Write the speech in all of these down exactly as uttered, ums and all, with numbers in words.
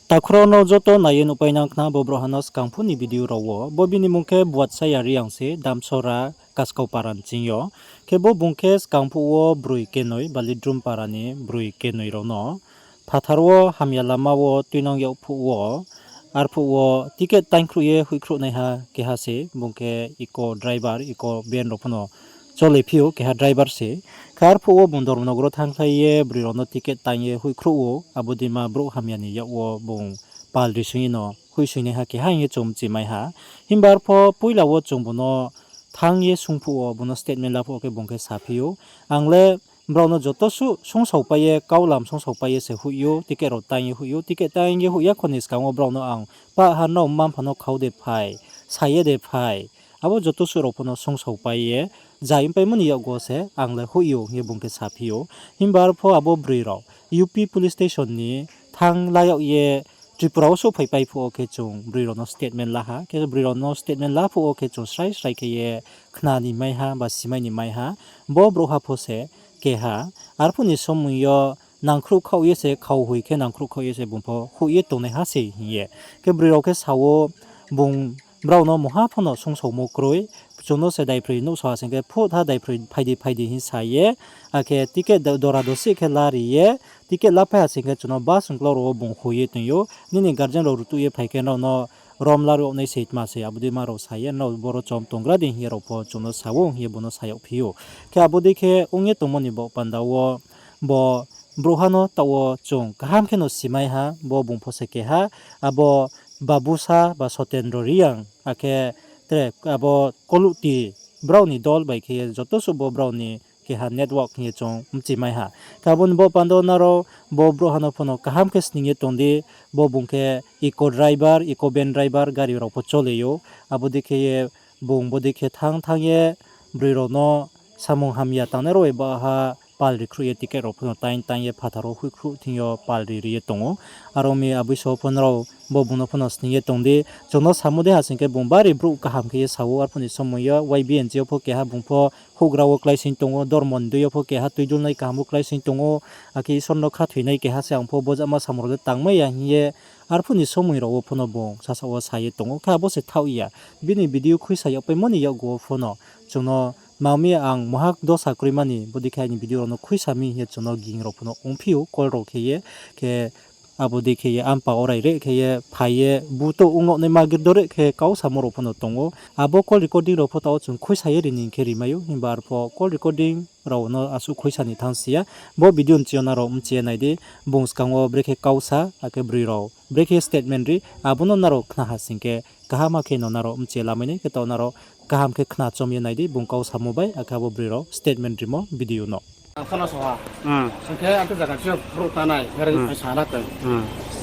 Takhu rao no joto nai ye nuhpai nang khna bo brouhha no skang phuh ni video rao wo. Bo bini mung khe Buatsaya Reang se, Damsora Kaskau para ni ching yo. Khe bo bung khe skang phuh wo broi kenoi, Balidrum para ni broi kenoi rao no phathar wo hamya lama wo tuinang yag phuh wo, arphuh wo ticket taingkhruh ye hoihkhruhnaiha keha se, bung khe eco driver, eco van rao pho no chole phi ou, keha driver se. Khe arphuh wo bung Dharmanagar wo thanngkhlai ye broi rao no ticket taing ye hoihkhruh ou, abo dei ma brouh hamya ni yak wo bung pal ri soing ye no hoihsoingnaiha keha hing ye chung mchimai ha. Himba arpho poila wo chung bung no thanng ye sung phuh wo, bung no statement la phuh wo khe bung khe saphi ou, ang le brao no joto suh sungsao pai ye, kau lam sungsao pai ye se hoih ou, ticket rao taing ye hoih ou, ticket taing ye hoih ya kho ni skang wo brao no ang pah ha nrao mma-mpha no khau de phai, sa ye de phai, abo joto suh rao pho no sungsao pai ye, zai ongpaimo ni yakgu wo se ang le hoih ou hing ye bung khe saphi ou. Himba arpho abo broi rao U P police station ni thanng la yag ye Tripura wo souhphaipai phuh wo khe chung broi rao no statement la ha. Khe broi rao no statement la phuh wo khe chung srai srai khe ye khna ni mai ha ba simai ni mai ha. Bo brouhha pho se keha, arphuh ni somoing yo nangkhruh khaoh ye se, khau hoi khe nangkhruh khaoh ye se bung pho hoih ye tongnaiha se hing ye. Khe broi rao khe sa ou, bung brao no mungha pho no sungsaomo kroi, chung no se daiphroih nuhsao ha sing khe phut ha daiphroih phai di phai di hing sa ye, akhe ticket do-, dora dosi khe la ri ye, ticket laphai ha sing khe chung no bus ongklau rao wo bung hoi ye toing ou, nini guardian rao rutuh ye phai khe nrao no rom la ruh nai se tma se, abo dei ma rao sa ye, nrao boro chom tonggra di hing ye rao pho chung no sa ou hing ye bung no sa yag phi ou. Khe abo dei khe ong ye tongmo ni baoh panda wo bo brouhha no taoh wo chung kaham khe no simai ha, bo bung pho se keha, abo Babusa ba Sotendro Reang, akhe tre abo Koluhti brao ni dol bai khe ye joto suh bo brao ni keha network hing ye chung mchimai ha. Khe abo ni baoh panda wo nrao bo brouhha no pho no kaham khe sning ye tong di, bo bung khe eco driver, eco van driver gari rao pho chole ou, abo dei khe ye bung bo dei khe thanng thanng ye broi rao no samung hamya tangnai rao bai baha pal ri khruh ye ticket rao pho no taing taing ye phathar wo hoihkhruh thing yo pal ri ri ye tong ou. Aro mi aboi so pho nrao bo bung no pho no sning ye tong di, chung no samo dei ha sing khe bung bari brouh kaham khe ye sa ou, arphuh ni somoing yo Y B N G yo pho keha bung pho houhgra wo kláisoing tong ou, dormo ni dei yo pho keha tuidulnai kaham wo kláisoing tong ou, akhe Isor no khathoinai keha se ang pho bo jama samung rao le tangmai ya hing ye, arphuh ni somoing rao wo pho no bung sasaoh wo sa ye tong ou, khe abo se thaoh ya. Bini video khuisa yagpaimo ni yakgu wo pho no chung no ma mi ang mungha dosa kroima ni bodei khe aini video rao no khuisa mi hing ye chung no ging rao pho no ongphi ou call rao khe ye, khe abo dei khe ye ampa orai re khe ye phai ye bu to ong no naima girdo re khe kau samo rao pho no tong ou. Abo call recording rao pho taoh wo chung khuisa ye ri ni hing khe rimai ou, himba arpho call recording rao no asuh khuisa ni thanng si ya. Bo video ni ching yo nrao mchi ye nai di, bung skang wo brekhe kau sa, akhe broi rao brekhe statement ri, abo no nrao khna ha sing khe kaham khe no nrao mchi ye lamai nai, khe taoh nrao kaham khe khna chom ye nai di, bung kau samo bai, akhe abo broi rao statement rimo video no. Ang sana sa ha. Hing khe ang khe zaga chini brouh ta nai, here sa na koi.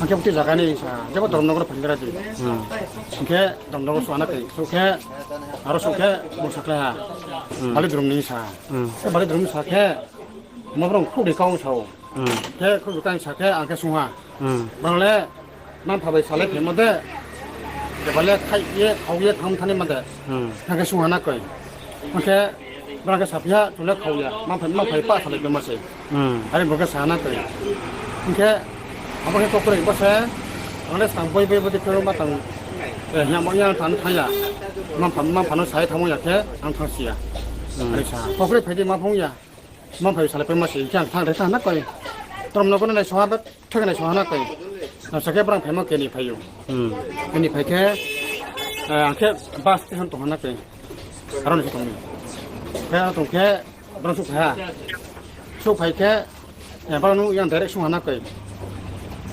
Ang khe bukti zaga ni sa, jebo Dharmanagar phaingra di. Hing khe Dharmanagar sa na koi. So khe aro so khe bo sakhlai ha. Balidrum ni sa. Khe Balidrum sa khe ma brao khrouh ri kau sa ou. Khe khrouh ri kau sa khe ang khe sung ha. Brao le mma-mpha bai salai phaimo de, keba le khai ye khau ye thanng thanng ni ma de. Ang khe sung ha na koi. Ang khe brao khe saphi ha, chung le khau ya, mma-mpha, mma-mpha bai pah salai phaimo se. Are bo khe sa ha na koi. Hing khe abo khe kokroi bo se, ang le skang boi boi bodei khe ma tang, hingmo ya thanng thanng ya. Mma-mpha, mma-mpha no sa ye thanngmo ya khe ang thanng si ya. Are sa kokroi phai di ma phung ya. Mma-mpha bai salai phaimo se, hing khe ang thanng re thanng na koi. Dharmanagar no nai sung ha, bethak nai sung ha na koi. Nasa khe brao phaimo keni phai ou. Keni phai khe, ang khe bus station tong ha na koi. Aro ni tong mi. Khe aro tong khe brao souhphai ha. Souhphai khe, brao no yang direct sung ha na koi.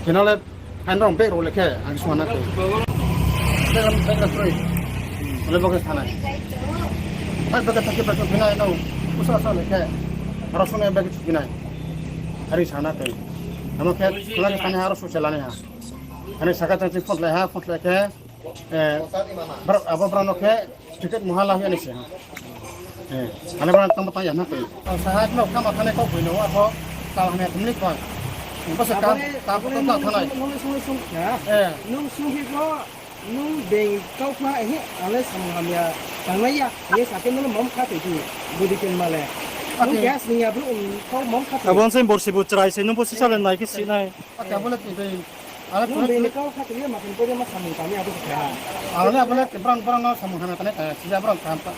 Khe no le, hai nrao bag rao le khe ang sung ha na koi. Bag rao, bag rao kroi. Ole bo khe sa nai. Hai bag khe thak khe bag khe phi nai no. Usa usa le khe. Aro sung nai bag khe chuphi nai. Are sa na koi. Amo khe khula khe sa nai ha, aro souh se la nai ha. Ani saka chang ching phone lai ha, phone lai khe, abo brao no khe ticket mungha la hoih ya ni se ha. Ani brao tangbo tang ya na koi. Ang sa ha, nrao kama thanngnai kau boi no, arpho kau hamya tongmani koi. Bo se kam, kam pho tang thanngnai. Nung sung phi pho, nung being kau kma, ang le samung hamya tangnai ya hing ye sa khe nung le mom khathoi di, bodei khe ma le. Nung keha sning ya brouh, kau mom khathoi. Abo se borsi bo chrai se, nung bo sisa le nai khe si nai. Abo le tong dei. Ang le bini kau kha tini ma tini kau ma samung tangmi abo khe. Ang le abo le brang brang no samung hana tani tang sija brang kaham pa.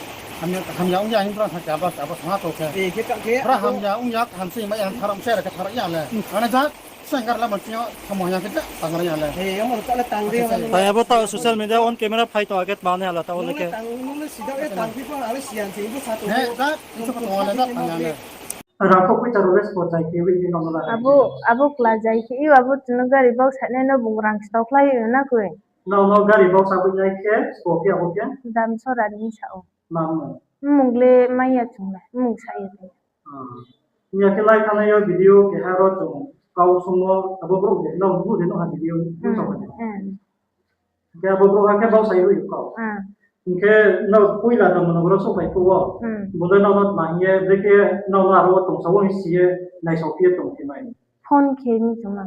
Hamya, hamya ongya hing brang thang abo abo sama to khe. Eh, khe ka khe. Brang hamya ongya kaham sing ma yang tharam se ra khe tharam ya le. Ang le ja senggar la ma tini samung hana khe ja tang ra ya le. Eh, amo ta le tang de. Tang abo ta social media on camera phai to age ma ne ala ta on le khe. Nung le sida e tang phi ko ang le siyan se ibo sa to. He, ja, isu ko tong le ja tang ya le. Rangkho poicha role spo jai khe wi di nong la. Abo, abo kla jai khe, i abo chwngno gari bok sanai no bung rang stokhlai na koi. Nong no gari bok sa wi jai khe, spo khe abo khe? Dam sora ni sa o. Mamo. Mung le maya chwng le, mung sa ya khe. Ah. Miya khe lai thangna yo video keha ro chwng kau sungmo, abo brouh de, nong bu de nong ha video, bu sa ha de. Hmm. Hingkhe abo brouh ha khe bausa ye hoih kau. Ah. Hingkhe no poila tongmo no boro souhphai phuh wo. Hmm. Bo le nono tma hingye, brekhe nono aro wo tongsa wo hing si ye naisao phi ye tong phi mai. Phone khe mi tongma.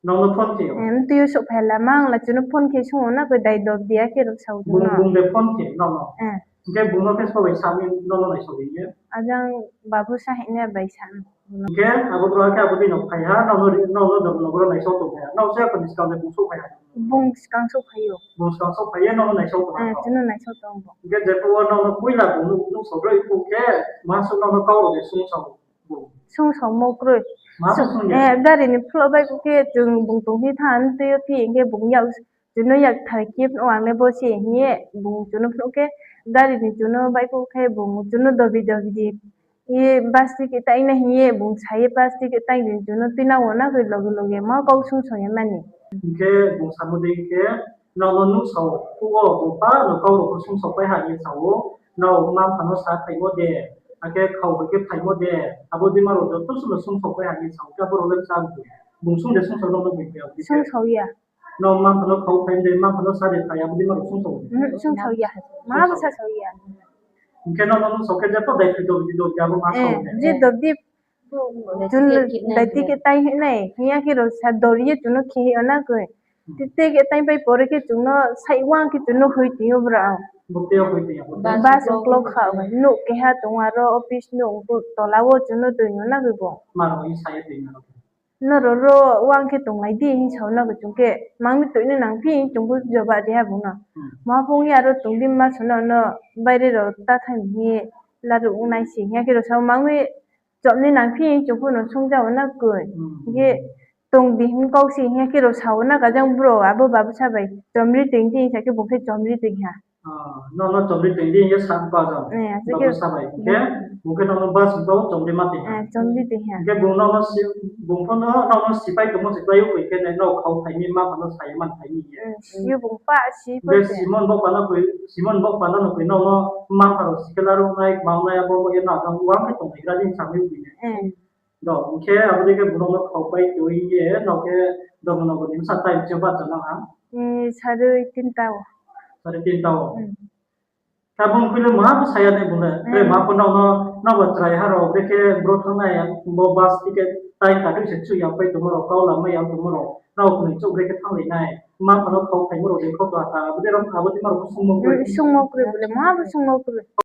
Nono phone khe yo? Eh, mtui yo souhphai la mang la chuno phone khe sung o na koi dai dop dia khe rok sao bung, bung de phone khe nono. Eh. Hingkhe bung no khe sobai sa mi nono naisao di ye. Ajang babu sa hing ne bai sa. Hingkhe abo brouh khe abo dei no phai ha, nono, nono dam no boro naisao tong phai ha. Nao se kon skang de bung souhphai ha. Bung skang souhphai yo. Bung skang souhphai ye nono naisao tong ha. Eh, chuno naisao tong bo. Hingkhe jepho wo nono poila bung nuh, nuh sobroi phuh khe, ma su nono kau rao de sung sao bung. Sung sao mo kroi. Ma su sung ya? Eh, gari ni phlo bai khe chung bung tong hi than tui yo phi hingkhe bung yak chuno yak thar khe phnuh ang le bo se hing ye bung chuno phnuh khe gari ni chuno bai khe bung chuno dobi dobi di. Ye bus ticket taing na hing ye bung sa ye bus ticket taing di chuno tuina wo na koi loge loge ma kau sung sao ye mani. Hingkhe bung samo dei khe nono nuh sao phuh wo bung pa no kau rao pho sung sao pai ha ye sao. Nao ma pha no sa phaimo de, akhe khau bai khe phaimo de, abo dei ma rao joto suh no sung sao pai ha ye sao. Khe abo rao le sa bung sung de sung sao nono bung khe. Sung sao ya. Nao ma pha no khau phai de, ma pha no sa de phai, abo dei ma rao sung sao. Mhm, sung sao ya. Ma bo sa sao ya. Hingkhe nono nuh sao khe jepho dai khe dobi dobi abo ma sao de. Je dobi Chun dai ticket taing hinai, hing ya khe rao sa dori ye chung no khe hi o na koi. Ticket taing pai pore khe chung no sai wang khe chung no hoi tong yo bra. Bus uklok kha o, nuh keha tong aro office nuh tola wo chung no tong yo na koi bo. Nrao ro wang khe tonglai di hing sao na koi chung khe, mangmi toini nang phi hing chung bo joba ri ha bung no. Ma phung ya ro tong di ma sono no baire rao ta thang hing ye laruh nai se hing ya khe rao sao mangmi chomni nang phi hing chung pho no sung ja o na koi. Hing khe tong di hing kau se hing ya khe rao sao na kajang bro abo babu sa bai chomri toing di hing sa khe bung khe chomri toing ha. Nono chomri toing di hing ye sa pa jang. Babu sa bai hing khe bung khe nono bus hing kau chomri ma toing ha. Chomri toing ha. Hing khe bung nono si, bung pho no nono sipai tongmo se klái o koi khe nai nrao khau phai mi ma pha no sa ye man phai mi ye. Simon bok pa no koi, Simon bok pa no koi nono ma pha rao si khe laruh nai, kmang nai, abo bo ye na jang wang khe tonglai gra di hing sa mi o koi ne. Do, hing khe abo dei khe bung nono khau pai toi ye, nao khe Dharmanagar ni bsa time se bahcha nang ha. Sare tinta o. Sare tinta o. Khe abo ni khui le ma bo sa ya nai bung le. Tre ma pho nrao no, nrao bo chrai ha rao, brekhe bro thanng nai ya, bo bus ticket time kadui se chuh ya pai tongmo rao, kau lamai ya tongmo rao, nrao knoi chouh brekhe thannglai nai. Ma pha no khau phaimo rao de kho to ata, abo dei rao, abo dei ma rao pho sungmo kroi. Sungmo kroi bo le, ma bo sungmo kroi.